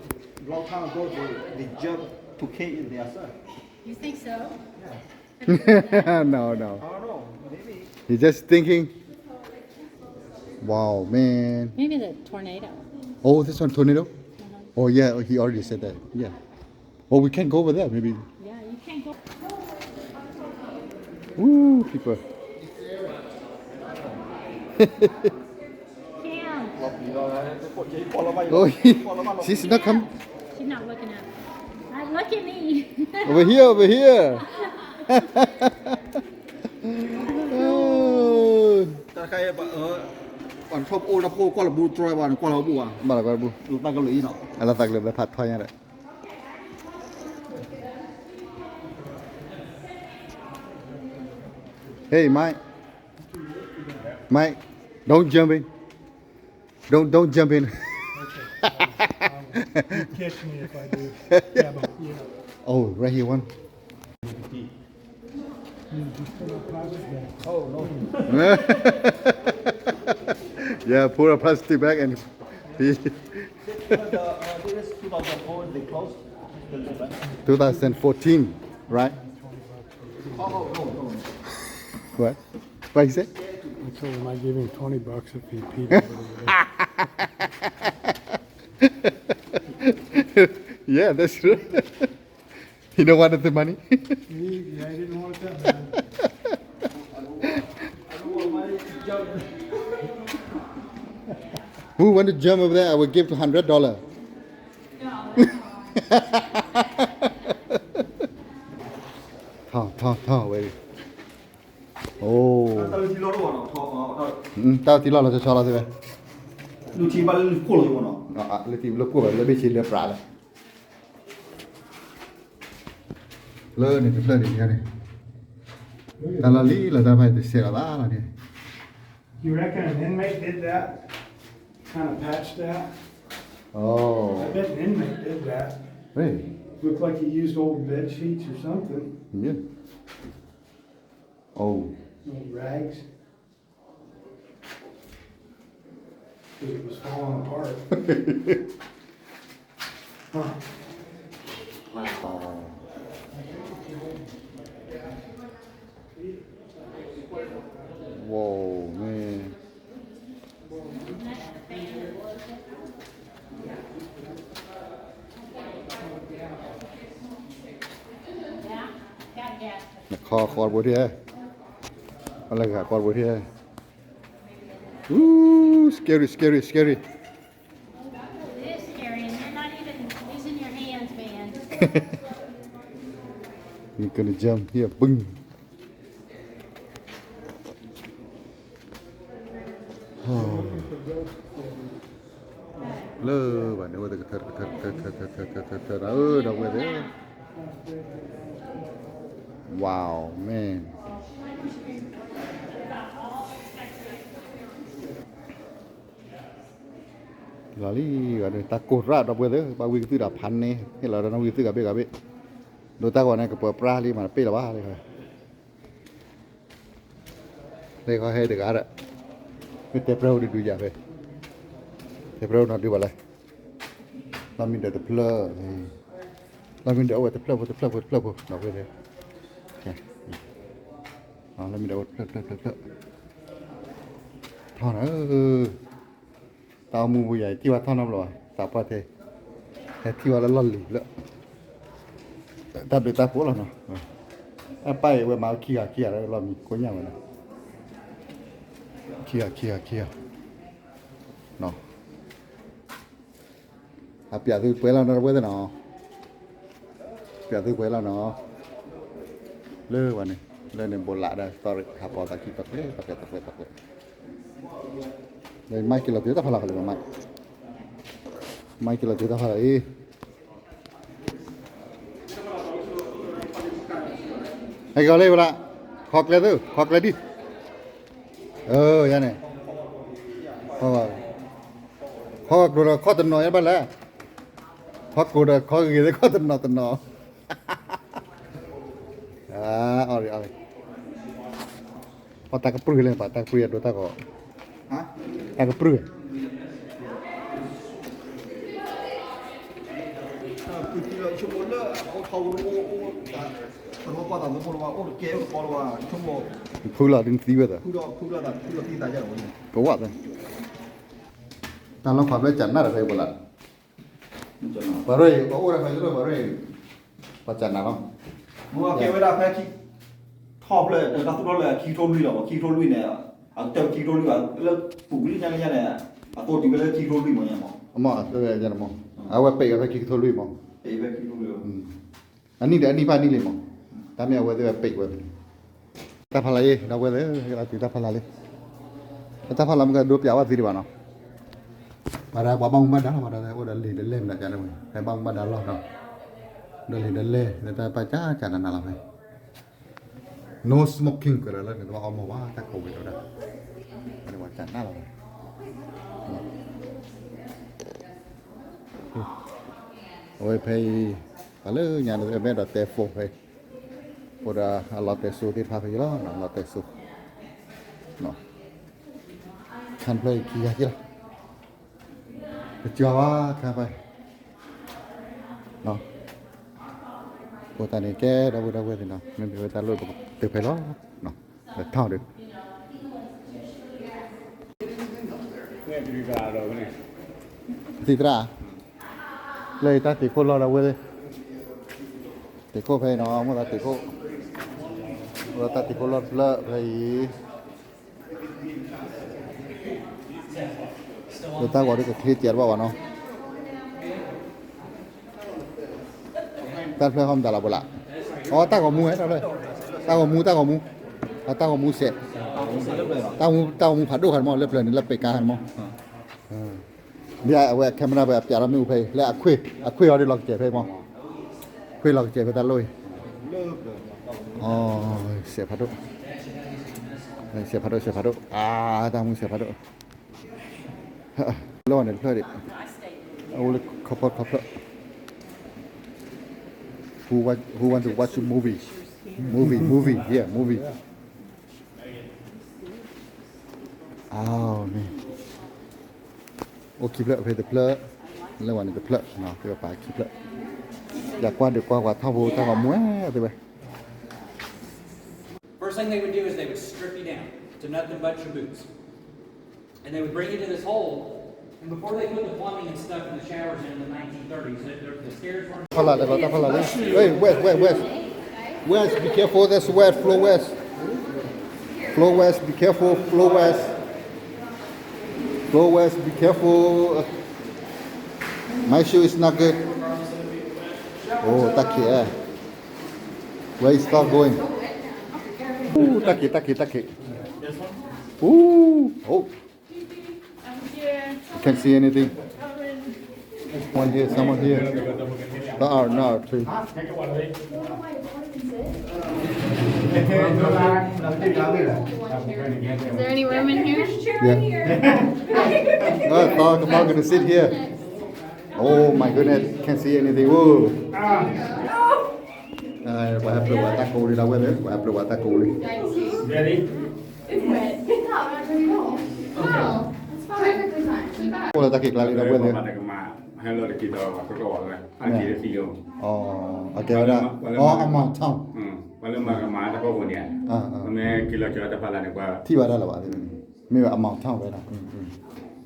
long time ago, they, they jump to cave in there, sir. You think so? Yeah. No, no. I don't know. Maybe. He's just thinking. Wow, man. Maybe the tornado. Oh, this one tornado? Uh-huh. Oh, yeah, he already said that. Yeah. Well, we can go over there, maybe. Yeah, you can go. Woo, people. Cam. Oh, she's not coming. She's not looking at me. Not look at me. Over here, over here. Oh. တၢ်တခါအံၤ ပှၤထီၣ်အိၣ်လၢဖိကွၢ်လၢဘူတြီဘၣ်န့ၣ် ကွၢ်လၢဘူဘၣ်, ဘၣ်လၢကွၢ်လၢဘူ, လၢသးကလၢအံၤနီၤ, လၢသးကလၢဘၣ်ဖးထီညါဒီး Hey, Mike. Mike, don't jump in. Don't, don't jump in. Okay. You catch me if I do. Yeah, but, yeah. Oh, right here, one. You just put a plastic bag. Oh, no. Yeah, put a plastic bag and he But, uh, uh, this is two thousand four, they closed. Two thousand fourteen, right? Oh, no, no, no. What? What he said? I told him I'd give him twenty bucks if he peed over there. Yeah, that's true. He don't want the money. He, yeah, he didn't want that, man. Who want to jump over there? I will give two hundred dollar. Tho, tho, tho, wait. Oh. တၢ်လၢထံလီၢ်လီၤ ဆီလီၤသ့ဝဲ, လၢထံဘၣ်လၢကိၣ်လီၤ, လၢထံလၢကိၣ်ဘၣ် လၢဘ့ၣ်ဆ့လၢပြးလၢ လၢန့ၣ်တဖျၢၣ်န့ၣ်န့ၣ်, You reckon an inmate did that? Kind of patched that? Oh. I bet an inmate did that. Really? Looked like he used old bed sheets or something. Yeah. Oh. Old rags. It was falling apart. Huh. Wow. Whoa, man. နခီဃီတဘိထံၣ်, အလၢဂၤဃီတဘိထံၣ်, Ooh, scary, scary, scary. It is scary, and you're not even using your hands, man. You're gonna jump here, boom. လၢဘၣ်န့ၣ် ဝဲတကထၢတကထၢတကထၢတကထၢတကထၢတကထၢတကထၢတကထၢ, Wow, man. လီၤလံ, တၢ်ကိၢ်ရၣ်ဒီပုၢ်ဝဲၢ်သ့ၣ်, ဘၣ်ဝံကသုၣ်ဒီးဖးန့ၣ် ဟ့ၣ်လီၤဒီးနဝံကသုၣ်ဂၤဘ့ၣ်ဂၤဘ့ၣ်, ဒိးတၢ်ဂီၤန့ၣ် ကပၢၤပြါလံမး တပ့ၢ်လီၤဘၣ်လံ. လၢခီဟဲတဂၤဒီး, မ့ၢ်တဲပြၢအိၣ်ဒုးဒုးယၤဖဲ, တဲပြၢအိၣ်နီၤဒုးဘၣ်လဲၣ်, လီၤမံၤဒီးတဖျၢၣ်, လီၤမံၤဒီးအိၣ်ဝဲတဖျၢၣ်ဖိတဖျၢၣ်ဖိတဖျၢၣ်ဖိ ဒီပုၢ်ဝဲၢ်သ့ၣ်, လီၤမံၤဒီးအိၣ်တဖျၢၣ်တဖျၢၣ်တဖျၢၣ်, ထီၣ်နၤဧၢ တၢ်အိၣ်မူပူၤယၤ ထံၣ်ဝဲထီၣ်နီတဘျီဘၣ်, သးပှၢ်ထဲ, ဟဲထံၣ်ဝဲလၢလီၢ်လံၤလၢ, တၢ်ဘျုးတၢ်ဖှိၣ်လီၤနီၤ, အပၢ်အံၤဝဲမၤဝဲခံဂၤခံဂၤလၢလီၢ်မံၤ ကိညၣ်ဝဲနီၤ, ခံဂၤခံဂၤခံဂၤ, အပျးသုပှဲၤလီၤနီတဝဲသ့ၣ်နီၤ ပျးသုကွဲးလီၤနီၤ, လၢဝဲန့ၣ်, လၢန့ၣ် ဘိးလးဒီး သီရ့ၣ် ခးပီၤသးခံ သီကျဲ သီကျဲ သီကျဲ သီကျဲ, လၢမၤက့ၤလီၤတုၤတၢ်ဖးလီၤကလၢၤမး, မၤက့ၤလီၤတုၤတၢ်ဖးလီၤအံၤ, ဟဲက့ၤလၢဝဲလၢ, ခီကျဲသု, ခီကျဲဒံၣ်, ယၤန့ၣ်, ခီကျိဒီးခီတနီၤယဘၣ်လဲၣ်, ခီကျိဒီးခီဂ့ၤဂ့ၤ ခီတနီၤတနီၤ အီၣ်ရ့ၣ်အီၣ်ရ့ၣ်, ပှၤတၢ်ကပြုၢ်လဲၣ် ပှၤတၢ်ကပြုၢ်ယဒိတၢ်ဂီၤ, တၢ်ကပြုၢ်, ဖုလီၤဒ်နသံဝဲသၢ, ပဝဲသၢ, တၢ်လီၢ်ဖးဖျၢၣ်ကနၣ်တၢ်ဖဲပလၢ် ပှၤရ့ၣ် ပှၤအိၣ်ဒီးဖဲယိၣ် ပှၤရ့ၣ် ပှၤကနၣ်လီၤ, မ့ၢ်ကဲဝဲဒၣ်ဖဲ ထီၣ်ဖျၢၣ် တၢ်သူၣ်ထီၣ်လၢခံကထိလွံၢ်လီၤ, ခံကထိလွံၢ်န့ၣ်, အကတၢၢ်ခံကထိလွံၢ်ဘၣ်, လၢပူၤကွံာ်လၢညါလၢညါန့ၣ်, အသိတုၤဝဲလၢခံကထိလွံၢ်မ့ၢ်ညါမး, အဝဲပ့းဝဲဖဲခံကထိလွံၢ်မး, အနံၣ်ဒီးအနံၣ်ဖးနံၣ်လံမး, တၢ်မ့ၢ်အဝဲသ့ၣ်ဝဲပ့းဝဲဖဲန့ၣ်, တၢ်ဖးလီၤအံၤ ဒီပုၢ်ဝဲၢ်သ့ၣ်, ဟဲလီၤတုၤတၢ်ဖးလီၤလံ, တၢ်ဖးလီၤမ့ၢ်ကဒိပျးဝဲသ့ၣ်ဒံးဘၣ်နီၤ, ပှၤဒီးပှၤဘၣ်မူဘၣ်ဒါလီၤ, ပှၤဒီးအိၣ်ဒီးလံာ်ဒီးလဲၢ်မနုၤကန့ၣ်ဝဲ, ဟဲဘၣ်မူဘၣ်ဒါလီၤနီၤ, ဒီးလံာ်ဒီးလဲၢ် လၢတၢ်ပာ်ကၢ်ကၢ်နးနးလီၤဖဲ no smoking ကလၢာ်လၢန့ၣ် တဘၣ်အီၣ်မီၢ်ဘၣ် တၢ်ကိးဝံၤဒီးဒၣ်, ပှၤကနၣ်လီၤ, အဝဲဖဲအံၤ, ပှၤလၢညါန့ၣ် မ့ၢ်အဲၣ်ဒိးတဲ phone ဖဲ, အိၣ်ဒီးအလီၤတဲစိသ့ၣ်တဖၣ်ဖဲအံၤလီၤ, လီၤတဲစိ, ခါဖျၢၣ်အံၤခံဂၤက့လီၤ, ပကွၢ်ဝဲခါဖဲ အဃိသတးန့ၣ် ကဲဒီပုၢ်ဒီဝဲၢ်သ့ၣ်နီၤ, မ့မ့ၢ်ဝဲတၢ်လိၣ်ပကတုၤဖဲလီၤ, ဒီးထီၣ်ဒီး သံၣ်သရၣ်, လၢယတၢ်တံၤခိၣ်လီၢ်ဒီပုၢ်ဝဲၢ်သ့ၣ်, တံၤခိၣ်ဖဲအံၤနီၤ, မိၢ်သးတံၤခိၣ်, မိၢ်သးတံၤခိၣ်လီၢ်တဖျၢၣ်ဖဲအံၤ လၢတၢ်ဂီၤဒီးကချ့စဲးတဘၣ်ဘၣ်နီၤ, တၢ်တဖျၢၣ်ဟီၣ်မတၤလီၤဘိလၣ်, အတၢ်ဂီၤမူဝဲတဖျၢၣ်, တၢ်ဂီၤမူ တၢ်ဂီၤမူ, အတၢ်ဂီၤမူစဲး, တၢ်ဂီၤမူဖးဒိၣ်ဃီမး လၢပျၢၤန့ၣ် လၢပ့းကါဃီမး, ဒ်အဝဲ camera ဖဲအပျးထီၣ်မ့ၣ်အူဖဲအံၤ လၢအခွ့ၣ်အီၤဒီးလီၤကစဲးဖဲမး, ခွ့ၣ်လီၤကစဲးဖဲတၢ်လိၣ်အံၤ, စဲးဖးဒိၣ်, စဲးဖးဒိၣ် စဲးဖးဒိၣ်, အတၢ်မူစဲးဖးဒိၣ် လၢဝဲန့ၣ်တဖျၢၣ်ဒံး, အအိၣ်လၢခီဖျိခီဖျိ, who want, who want to watch a movie, movie, movie, yeah, movie, အမ့ၢ်, အိၣ်ခံဖျၢၣ်ဖဲတဖျၢၣ်, လၢဝဲန့ၣ်တဖျၢၣ်, သ့ၣ်ဝဲပာ်ခံဖျၢၣ်, ယကွၢ်ဒုးကွၢ်ပှၤထီၣ်ဖိတၢ်ဂီၤမူဝဲသ့ၣ်ဝဲ First thing they would do is they would strip you down to nothing but your boots. And they would bring you to this hole. And before they put the plumbing and stuff in the showers in the nineteen thirties, the, the, the stairs weren't ဖီလာ်ဒီး တၢ်ဖီလာ်လံ, hey, West, West, West, West, be careful, that's wet, flow West, flow West, be careful, flow West, flow West, be careful, my shoe is not good, အိ တၢ်ခံး, where is stuff going, အိ တၢ်ခံး တၢ်ခံး တၢ်ခံး, အိ oh, can't see anything. One here, someone here. There are not three. Is there any room in here? Yeah. Oh, I thought I'm gonna sit here. Oh my goodness, can't see anything. Whoa. ပှၤဟဲပျိာ်ဝဲတၢ်ကိးလံဒီးဝဲသ့ၣ်, ပှၤဟဲပျိာ်ဝဲတၢ်ကိးလံ. Ready? It's wet. It's not wet at all. Oh, it's fine. Perfectly fine. အိၣ်လၢတၢ်ခံးကျါလံဒီးဝဲသ့ၣ်, ဟဲလီၤတက့ၤဒီးကီကီးဝဲ, အက့ၤတသံလီၤ. အကဲဝဲဒၣ်, အီ အမီၢ်ထီၣ်, ပှၤလၢမၤကမၤတၢ်ကီၢ်ပူၤန့ၣ်, မ့ၢ်က့ၤလီၤကၠီတၢ်ဖးလၢ်န့ၣ် ပှၤထံၣ်ဘၣ်တၢ်လၢၤဘၣ်, မ့ၢ်ဝဲအမီၢ်ထီၣ်ဝဲဒၣ်,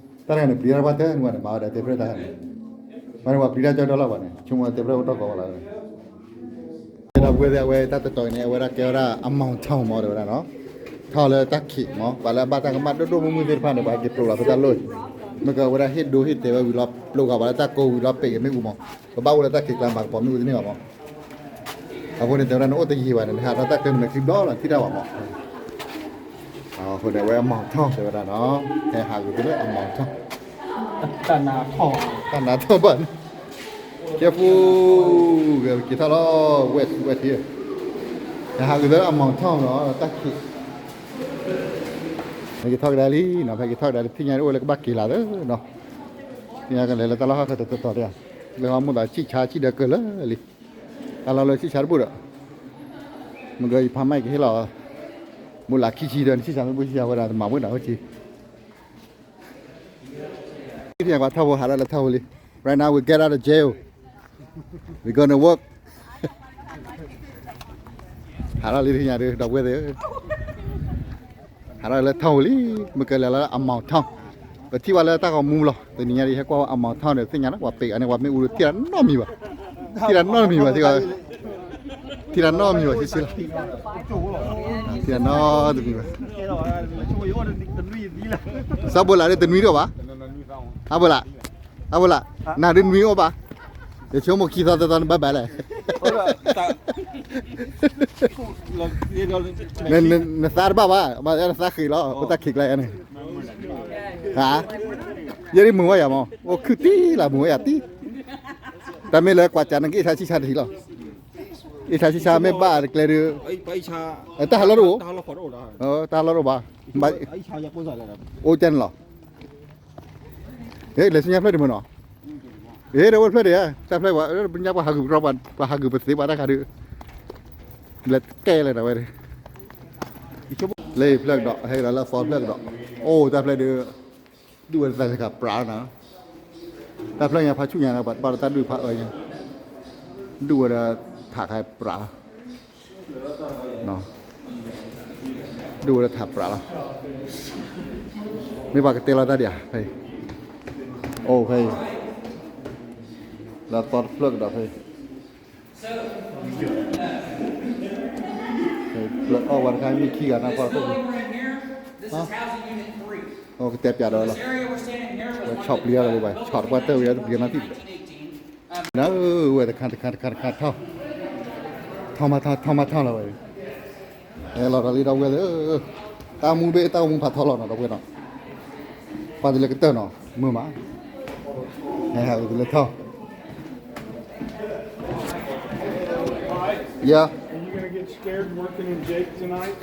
တၢ်တဂၤန့ၣ် ပျံၤတၢ်တပှၢ်တၢၢ်န့ၣ် ဝဲဒၣ်မၤဝဲဒၣ်တဲဖျၢၣ်တၢ်န့ၣ်, မ့ၢ်န့ၣ်ပှၤပျံၤတၢ်ကၠီဒီလီၤဘၣ်န့ၣ် ဆိကမိၣ်တဲဖျၢၣ်အိၣ်တီၢ်ကီးဝဲလီၤ. ဒီပုၢ်ဝဲၢ်သ့ၣ် အဝဲတၢ်တတီၤအံၤန့ၣ် အဝဲဒၣ်ကဲဝဲဒၣ်အမီၢ်ထီၣ်မီၢ်တဲဝဲဒၣ်နီၤ, ထီၣ်လၢတၢ်ခံးမီၢ်, ပှၤလၢအဘၣ်တၢ်ကမၣ်ဒိၣ်ဒိၣ်မုၢ်မုၢ်သ့ၣ်တဖၣ်န့ၣ် ပှၤက့ၤပျိာ်လီၤဖဲတၢ်လီၢ်, မ့ၢ်ကဝဲဒၣ်ဟ့ၣ်ဒိဟ့ၣ်တဲာ်ဝဲဝံၤလီၤ ပျိာ်ဃာ်ပှၤလၢတၢ်ကိးဝံၤလီၤပ့ၤက့ၤမ့ၣ်အူမီၢ်, ပဘၣ်အိၣ်လၢတၢ်ခံးကျါမၤကပီၤမ့ၣ်အူတန့ၢ်ဘၣ်မီၢ်. အဃိန့ၣ် တဲဝဲဒၣ်နအိၣ်တယံာ်ဘၣ်န့ၣ် နဟးထီၣ်တၢ်ချၢန့ၣ် မဲာ်ချံဘျီလီၤ ထံၣ်တၢ်ဘၣ်မး. အဃိန့ၣ် အဝဲအမောင်ထောင် တဲဝဲဒၣ်နီၤ, ဟဲဟးဂုာ်က့ၤလၢအမောင်ထောင်, တၢ်နါထီၣ်ဘၣ်န့ၣ်, careful, က့ၤထီၣ်လီၤ ဝဲၢ်ထံ, ဟဲဟးဂုာ်က့ၤလၢအမောင်ထောင်လီၤ တၢ်ခံး ဖဲက့ၤထီၣ်ကဒါလံနီၤ, ဖဲက့ၤထီၣ်ကဒါလံ သ့ၣ်ညါအိၣ်လၢကဘၣ်က့ၤလီၤသ့နီၤ, သ့ၣ်ညါကလဲၤလၢတၢ်လီၢ်ဟီၣ်ခိၣ်တတီၤတယၤ, လၢဟီၣ်မုၢ်သးဆံၣ်ဆါဆံၣ်ဒီးကလၢာ်လံ, တၢ်လီၢ်လၢဆံၣ်ဆါတဘူၣ်ဒီး, မ့ၢ်ကယဖးမၢ်ကဟ့ၣ်လီၤ, ဘူးလးခံဆံဒီး နဆံၣ်ဆါမ့ၢ်ဘူၣ်ဆံၣ်ဆါဝဲဒၣ် တမၤဝဲဒၣ်အိၣ်ဆံ ထံၣ်ညါကွၢ်ထီၣ်ဖိ ဟးထီၣ်လၢထီၣ်ဖိလံ, right now we get out of jail, we gonna work, ဟးထီၣ်လံထံၣ်ညါဒီး ဒီပုၢ်ဝဲၢ်သ့ၣ်ဧၢ, ဟးထီၣ်လၢထီၣ်ဖိလံ, မ့ၢ်ကလဲၤလၢအမောင်ထောင်, ပထံၣ်ဝဲလၢတၢ်ဂီၤမူလီၤ, တနံၤညါဒီး ဟဲကွၢ်ဝဲအမောင်ထောင်ဒီး သ့ၣ်ညါလီၤ ပှၤပ့ၤဂၤန့ၣ် ပှၤမ့ၣ်အူဒိၣ်ထံၣ်တၢ်နီတမံၤဘၣ်, ထံၣ်တၢ်နီတမံၤဘၣ်, ထံၣ်တၢ်နီတမံၤဘၣ် ဆ့ဆ့လီၤ, ထံၣ်တၢ်နီတမံၤဘၣ်, စီၤဘိလးဒီးတနွံတအိၣ်ဘၣ်, အဘိလး, အဘိလး, နၤဒုးနွံအိၣ်ဘၣ်, ယဆိကမိၣ်ခံသီသၢသီနဘၣ်ဘၣ်လဲၣ်, နသးတဘၣ်ဘၣ်, နသးဃ့ၤလီၤ အိၣ်တၢ်ခံးကျါန့ၣ်, ဟါ, ယဲဒ်မုာ်ဝဲယၤမး အိၣ်ခုၣ်တံၢ်လၢမုာ်ဝဲယၤတံၢ်, တၢ်မ့ၢ်လၢကွၢ်ကၢ်နက့ၢ်ဆါဆံၣ်ဆါတထံၣ်လီၤ, အ့ၣ်ဆါဆံၣ်ဆါမ့ၢ်ဘၣ်တကျဲဒုး, တၢ်ဟးလီၢ်တအိၣ်, တၢ်ဟးလီၢ်တအိၣ်ဘၣ်, အိၣ်ကဲန့ၣ်လီၤ ဟဲလဲၤဆူညါဖျၢၣ်ဒံးမ့ၢ်နီၤ, ဟဲဒီးဝဲဖျၢၣ်ဒံး, တၢ်ဖျၢၣ်ပှၤ ပညါပှၤဟးဂုာ်ပတြီ ပှၤဟးဂုာ်ပသ့ပှၤတၢ်ခါဒုး, လဲၤကဲလဲၣ်ဒီးဝဲ, လၢဖျၢၣ်ကဒီး ဟဲကဒီးလၢသီဖျၢၣ်ကဒီး, အိၣ်တၢ်ဖျၢၣ်ဒုး, ဒုးဝဲတၢ်စခါပြးနီၤ, တၢ်ဖျၢၣ်ညါဖးဆူၣ်ညါ ပှၤတဘၣ်ဒီးတၢ်ဒုးဖးအၢညါ, ဒုးဝဲဒီးထးခါပြး ဒုးဝဲဒီးထးပြးလီၤ, မ့ၢ်ပှၤကတဲလီၤတၢ်ဒံးဧါ, ဖဲအံၤ, အိၣ်ဖဲအံၤ, လၢသီတဖျၢၣ်ကဒီးဖဲအံၤ, ဖျၢၣ်အီၣ်ဝဲတခါမ့ၢ်ခံဂၤနီၤဖီခိၣ်, အိ�်ကတဲပျးဒီးလီၤ, ဝဲဆီၣ်ပျံၤအီၤလီၤ ဝဲဆီၣ်တပှၢ်တၢၢ်ဝဲတပျံၤနီၤသံၣ်ဒီး နဝဲတခါတခါတခါတခါထီၣ်, ထီၣ်မးထီၣ် ထီၣ်မးထီၣ်လီၤဝဲ, ဟဲလီၤဒီးလံဒီပုၢ်ဝဲၢ်သ့ၣ်, တၢ်မူဘ့ၣ်တၢ်မူဖးထီလီၤနီၤ ဒီပုၢ်ဝဲၢ်နီၤ, ပှၤတုၤလၢကတၢၢ်နီၤ မုာ်မး, ဟဲဟးတုၤလၢထီၣ်, yeah, Are you gonna get scared working in Jake tonight?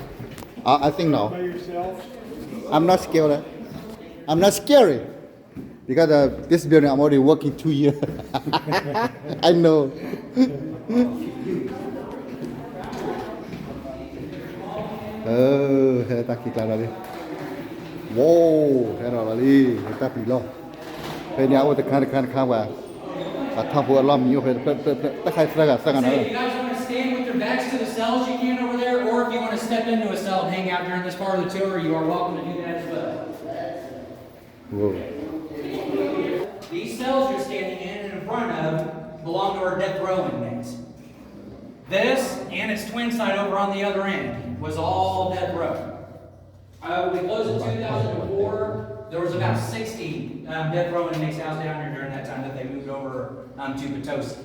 I, I think no. By yourself? I'm not scared. I'm not scary. Because uh, this building, I'm already working two years. I know. ဟဲတၢ်ခံးကျါလီၤလံ, ဝိ, ဟဲဒီးလီၤလံ, ဟဲတၢ်ပျံၤလီၤ, ဖဲန့ၣ်အအိၣ်တခါတခါတခါဝဲ, အထီၣ်ဖိအလီၢ်မံအိၣ်ဖဲတဖျၢၣ်တဖျၢၣ်တဖျၢၣ်, တၢ်ခါသၢဂၤသၢဂၤနီၤ, If you guys want to stand with your backs to the cells, you can over there, or if you want to step into a cell and hang out during this part of the tour, you are welcome to do that as well. Whoa. These cells you're standing in and in front of belong to our death row inmates. This and its twin site over on the other end was all death row. Uh, we closed in two thousand four. There was about sixty um, death row inmates housed down here during that time that they moved over um, to Potosi.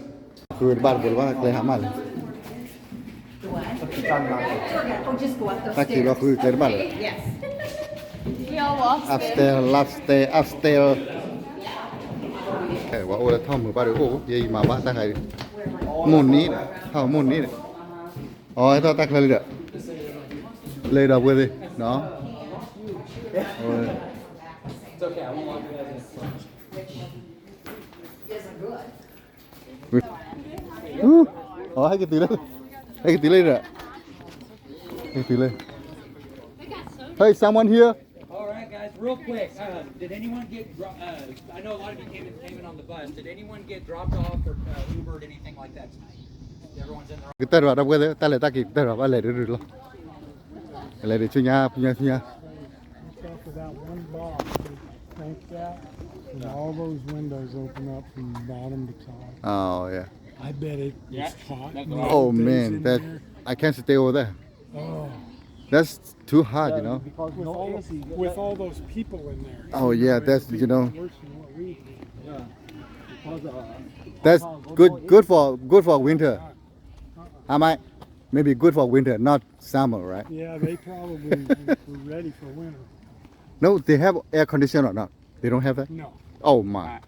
ဃုတဘၣ်တဘိလၢၤဘၣ် ကျဲဟးမးလဲၣ်, တၢ်က့ၤလီၤဃုကျဲတဘၣ်လဲၣ်, upstairs, last stay, upstairs, ဝဲအိၣ်လၢထီၣ်မုာ်ဘၣ်ဒီးအိၣ် ယဲယမၤဘၣ်တၢ်ခါအံၤ, မိၢ်န့ၣ်, ထီၣ်မိၢ်န့ၣ်, အဟဲထီၣ်တၢ်ချၢလံဒီး, လၢဒီပုၢ်ဝဲၢ်သ့ၣ်နီၤ, Ooh, oh, I can do that. I can do later. I can do later. Hey, someone here? All right, guys, real quick. Uh, did anyone get? Dro- uh, I know a lot of you came in, came in on the bus. Did anyone get dropped off or uh, Ubered anything like that tonight? Everyone's in the. ကတၢၢ်ရၢ်ဒီပုၢ်ဝဲၢ်သ့ၣ် တၢ်လဲၤတၢ်က့ၤကတၢၢ်ရၢ် ဘၣ်လဲၤဒုးဒုးလီၤ, လဲၤဒုးဆူညါ ဆူညါ ဆူညါ. Off of that one box, they think that, and all those windows open up from bottom to top. Oh, yeah. I bet it was hot. Oh, man, that, I can't stay over there. Oh. That's too hot, you know. With all, with all those people in there. Oh, yeah, that's, you know. Worse than what we did. That's good, good for, good for winter. I might, maybe good for winter, not summer, right? Yeah, they probably were ready for winter. No, they have air condition or not? They don't have that? No. Oh my.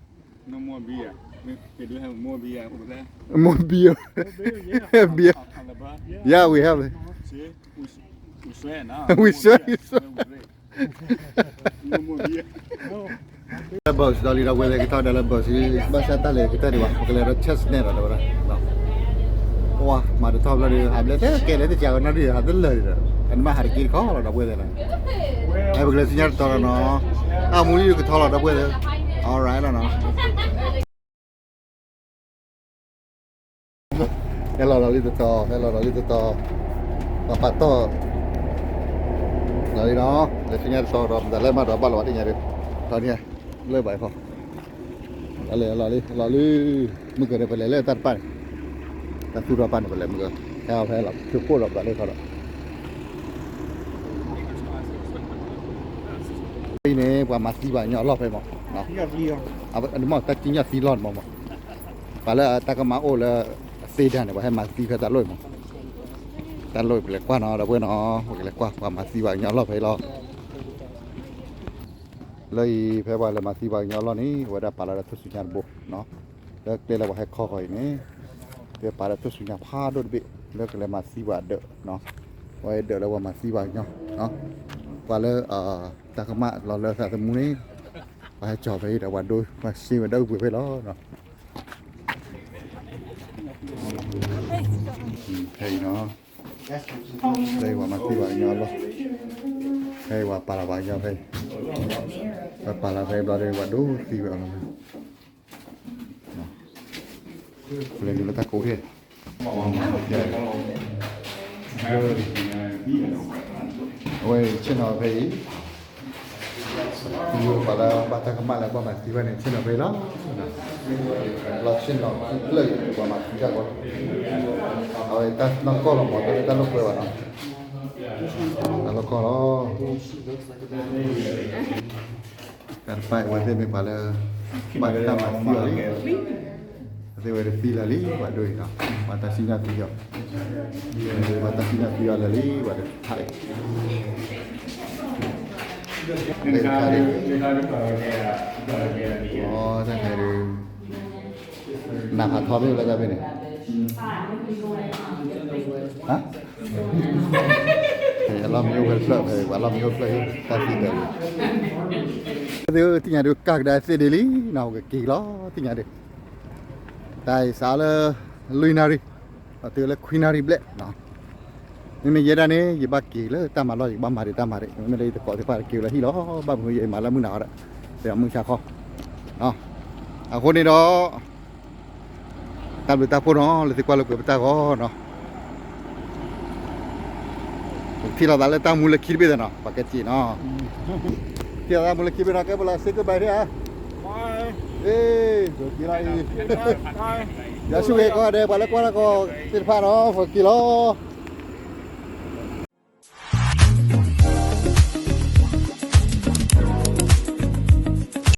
No more beer. We, they do have more beer over there. More beer. More beer, yeah. Beer. On, on the bar. Yeah, we have it. See? We, s- we swear now. We swear, we swear. No more beer. လၢ bus ဒီးလံဒီးဝဲသ့ၣ်ကထီၣ်ဒီးလၢ bus ဘၣ်ဆၣ်တၢ်လဲၤကတၢၢ်ဒံးဘၣ် ပကလဲၤဒီး church န့ၣ်ဒီး တဲဝဲဒၣ် ပှၤမၤတထီၣ်ဘျီဒီး ဟးဘျဲၣ်တဲကဲလဲၣ်တကးဝဲနီၣ်ဒံး ဟးတလၢာ်ဒီး အနမ့ၢ်ဟးတက့ၢ်တခီလီၤ ဒီပုၢ်ဝဲၢ်သ့ၣ်လီၤ. အဲ ပကလဲၤဆူညါတတီၤလီၤနီၤ. အမူလံကထီလီၤ ဒီပုၢ်ဝဲၢ်သ့ၣ်. All right လီၤနီၤ. ဟဲလီၤဒီးလံတတီၤ ဟဲလီၤဒီးလံတတီၤ ပှၤပာ်တီၢ် လီၤလံနီၤ လဲၤဆူညါတတီၤဒီး မတၤလဲၣ်မးဒီးဘၣ်လီၤဘၣ်သ့ၣ်ညါဒီး ထီၣ်န့ၣ် လၢဘၣ်အံၤဃီ လီၤလံ လီၤလံ လီၤလံ မုၢ်ကၢၤန့ၣ် ပလဲၤလၢတၢ်တပၣ်န့ၣ် တၢ်သူၣ်ထီၣ်ပၣ်န့ၣ် ပလဲၤမုၢ်ကၢၤ ဟဲအီၤဖဲလီၤ ဖုကိၣ်ဒီးပှၤလၢခီဒီး ဖဲအံၤန့ၣ် ပှၤမၤသံပှၤကညီအလီၢ်ဖဲမး အမ့ၢ်တၢ်ကံးညာ်သံလီၢ်န့ၣ်မး ပှၤလၢတၢ်ကမၣ်အိၣ်လၢအသ့ဒၣ်န့ၣ် ပှၤဟဲမၤသံဖဲတၢ်လိၣ်မး တၢ်လိၣ်ပလဲၤကွၢ်နီၤ ဒီပုၢ်ဝဲၢ်နီၤ ပကလဲၤကွၢ် ပှၤမၤသံပှၤကညီအလီၢ်ဖဲအံၤလီၤ. လၢအံၤဖဲပှၤလဲၤမၤသံပှၤကညီအလီၢ်န့ၣ် အဝဲဒၣ်ပာ်လီၤဒီးထူၣ်စုညါတဘိနီၤ လၢကျဲလၢပှၤဟဲခီဃီအံၤန့ၣ် ပပာ်လီၤထူၣ်စုညါဖးဒိၣ်တဘ့ၣ် လၢကလဲၤမၤသံပှၤအဒၢးနီၤ ပှၤအဒၢးလၢပှၤမၤသံပှၤကညီ ပှၤလၢ တၢ်ကမၣ်လီၤလၢသးသမူန့ၣ် ပှၤဟဲကၠီၤဖဲအံၤဒီးပှၤဒိ ပှၤရှ့ဝဲဒီပုၢ်ဝဲၢ်ဖဲအံၤလီၤ. ဖဲအံၤနီၤ ဖဲအံၤပှၤမၤသံပှၤကညီအလီၢ် ဖဲအံၤပှၤပာ်လီၤပှၤကညီဖဲအံၤ ပှၤပာ်လီၤဖဲအံၤဘျီဒီးပှၤဒိသံဝဲအီၤလီၤ. ပလဲၤနုာ်လၢတၢ်ကိးထီၣ် အဝဲဆ့ၣ်နီၤဖဲအံၤ ပှၤလၢဘၣ်တၢ်ကမၣ်လၢပှၤမၤသံဝဲန့ၣ် ဆ့ၣ်နီၤဖဲအံၤလီၤ. လီၤဆ့ၣ်နီၤဖျၢၣ်အံၤ ပှၤမၤသံတၢ်ကီ အဝဲတၢ်နီၢ်ကီၢ်လီၤမး တၢ်လၢတၢ်လိာ်ကွဲဘၣ်နီၤ တၢ်လီၢ်ကီၢ်လီၤ. တၢ်တဖၣ်အံၤ အဝဲသ့ၣ်မ့ၢ်ပှၤလၢ ဘၣ်တၢ်မၤသံအီၤလံ အဝဲသ့ၣ်ဝဲတသံလၢၤလံ ပှၤဒိအံၤနီၤ ပှၤတၢ်စံၣ်ညီၣ်သံအီၤ ပှၤတၢ်စံၣ်ညီၣ်သံအီၤလၢာ်လံ ပှၤတဖၣ်အံၤ တၢ်တခါဒုး တၢ်တခါဒုး နးဖးထီမ့ၢ်ဝဲလၢတၢ်ဖဲန့ၣ် ဟါ အလီၢ်မ့ၢ်အိၣ်ဖျၢၣ်ဖဲ ပှၤလီၢ်မ့ၢ်အိၣ်ဖျၢၣ်အံၤ တၢ်သံဒၢးလံ သ့ၣ်ဧၢ သ့ၣ်ညါဒုး ကၢ်ကဒါသ့ၣ်ဒ်လံနီၤ ပကက့ၤလီၤ သ့ၣ်ညါဒုး တၢ်အံၤစးလၢ လွံၢ်နၣ်ရံၣ် ဒီးတုၤလၢခွံနၣ်ရံၣ်ဘျဲၣ်နီၤ မ့မ့ၢ်ယဲဒၣ်န့ၣ် ယဘၣ်က့ၤလၢတၢ်မၤလီၢ် ယကဘၣ်မၤဒံးတၢ်မၤဒံး မ့မ့ၢ်လၢယသကိးသ့ၣ်တဖၣ်က့ၤလၢဟံၣ်လီၤ ဘၣ်မနုၤယမၤလၢမုၢ်နၤအီၤဒီး ပမုၢ်ဆါခီ အဃိန့ၣ်ဒီး တၢ်ဘျုးတၢ်ဖှိၣ်နီၤ လၢသုကွၢ်လိာ်ကွဲပတၢ်ဂီၤနီၤ ပကထံၣ်လိာ်သးလၢတၢ်မူလၢခံတဘ့ၣ်သ့ၣ်နီၤ ပှၤကဲစ့ၢ်နီၤ ထံၣ်လိာ်သးမူလၢခံဘ့ၣ်နီၤ ကဲပလီၤ say goodbye ထံၣ်ဧါ အ့ ပက့ၤလီၤအံၤ ယွၤဆိၣ်ဂ့ၤကိးဂၤဒဲး ပှၤလၢကွၢ်တၢ်ကီသ့ၣ်တဖၣ်နီၤ ပက့ၤလီၤ